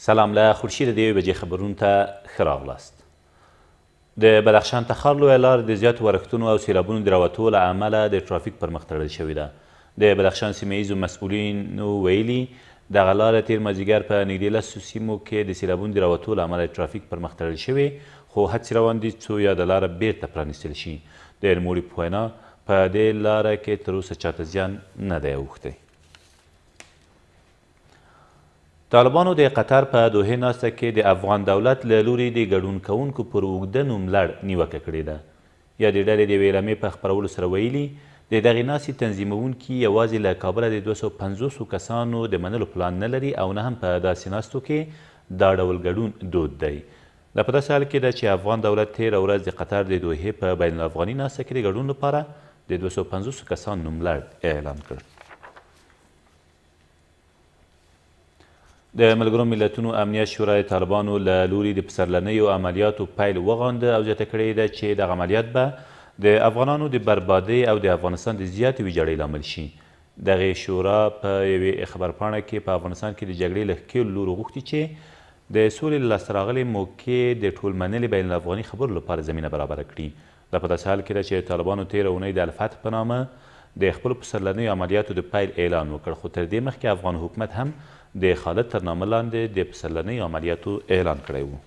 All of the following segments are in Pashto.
سلام له خورشیده د یوې بجې خبرونو ته ښه راغلاست. د بدخشان تخار لویه لار د زیاتو ورښتونو او سیلابونو د راوتو له امله د ټرافیک پر مخ تړل شوې ده. د بدخشان سیمه ییزو مسؤلینو ویلي، دغه لاره تېر مازدیګر په نږدې لسو سیمو کې د سیلابونو د راوتو له امله د ټرافیک پر مخ تړل شوې، خو هڅې روان دي څو یاده لاره بېرته پرانیستل شي. د نوموړي په وینا، په دې لاره کې تر اوسه چاته زیان نه دی اوښتی. طالبانو د قطر په دوحې ناسته کې د افغان دولت له لوري د ګډون کوونکو پر اوږده نوملړ نیوکه کړې ده. یادې ډلې د یوې اعلامیې په خپرولو سره ویلي، د دغې ناستې تنظیموونکي یوازې له کابله د 250 کسانو د منلو پلان نه لري او نه هم په داسې ناستو کې دا ډول ګډون دود دی. دا په داسې حال کې ده چې افغان دولت تېره ورځ د قطر د دوحې په بین الافغاني ناسته کې د ګډون لپاره د 250 کسانو نوملړ اعلان کړ. د ملګرو ملتونو امنیت شورا د طالبانو له لوري د پسرلنیو عملیاتو پیل وغانده او زیاته کړې ده چې دغه عملیات به د افغانانو د بربادۍ او د افغانستان د زیاتې ویجاړۍ لامل شي. دغې شورا په یوې خبرپاڼه کې په افغانستان کې د جګړې له ښکېلو لورو غوښتي چې د سولې له لاسته راغلې موکې د ټولمنلې بین الافغاني خبرو لپاره زمینه برابره کړي. دا په داسې حال کې ده چې طالبانو تېره اونۍ د الفتح په نامه د خپلو پسرلنیو عملیاتو د پیل اعلان وکړ، خو تر دې مخکې افغان حکومت هم د خالد تر نامه لاندې د پسرلنیو عملیاتو اعلان کړی و.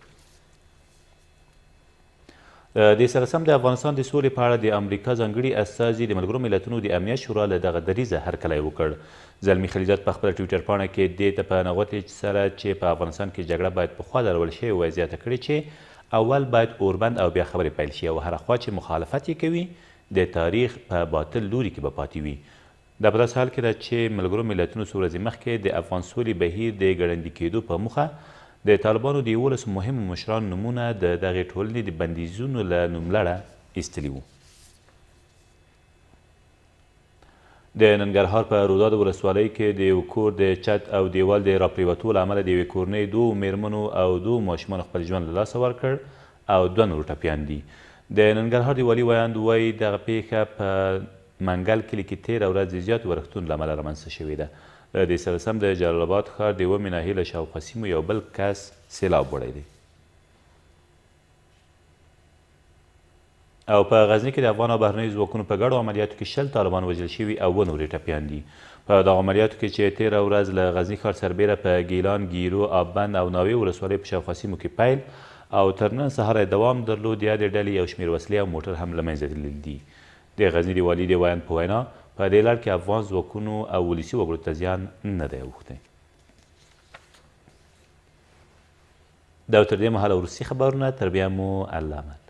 له دې سره سم د افغانستان د سولې په اړه د امریکا ځانګړي استازي د ملګرو ملتونو د امنیت شورا له دغه دریځه هرکلی وکړ. زلمي خلیلزاد په خپله ټویټر پاڼه کې دې ته په نغوتې سره چې په افغانستان کې جګړه باید پخوا درول شوې وای زیاته کړې چې اول باید اوربند او بیا خبرې پیل شي او هره خوا چې مخالفت یې کوي د تاریخ په باطل لوري کې به پاتې وي. دا په داسې حال کې ده چې ملګرو ملتونو څو ورځې مخکې د افغان سولې بهیر د ګړندي کېدو په موخه د طالبانو د 11 مهمو مشرانو نومونه د دغې ټولنې د بندیزونو له نوملړه ایستلي وو. د ننګرهار په روداد ولسوالۍ کې د یو کور د چت او دیوال د راپریوتو له امله د یوې کورنۍ دوو میرمنو او دوو ماشومانو خپل ژوند له لاسه ورکړ او دوه نور ټپیان دي. د ننګرهار د والي ویاند وايي، دغه پېښه په منګل کلي کې تېره ورځ د زیاتو ورښتونو له امله رامنځته شوې ده. له دې سره سم د جلال اباد ښار د اوومې ناحیې له شاوخوا سیمو یو بل کس سېلاب وړی دی. او په غزني کې د افغان او بهرنیو ځواکونو په ګډو عملیاتو کې 20 طالبان وژل شوي او اووه نور یې ټپیان دي. په دغو عملیاتو کې چې تېره ورځ له غزني ښار سربېره په ګیلان، ګیرو، آببند او ناوې ولسوالۍ په شاوخوا سیمو کې پیل او تر نن سهاره یې دوام درلود، یادې ډلې یو شمېر وسلې او موټر هم له منځه تللي دي. د غزني د والي د ویاند په وینا، په دې لړ کې افغان ځواکونو او ولسي وګړو ته زیان نه دی اوښتی. دا تر دې مهاله وروستي خبرونه، تر بیا مو الله مل.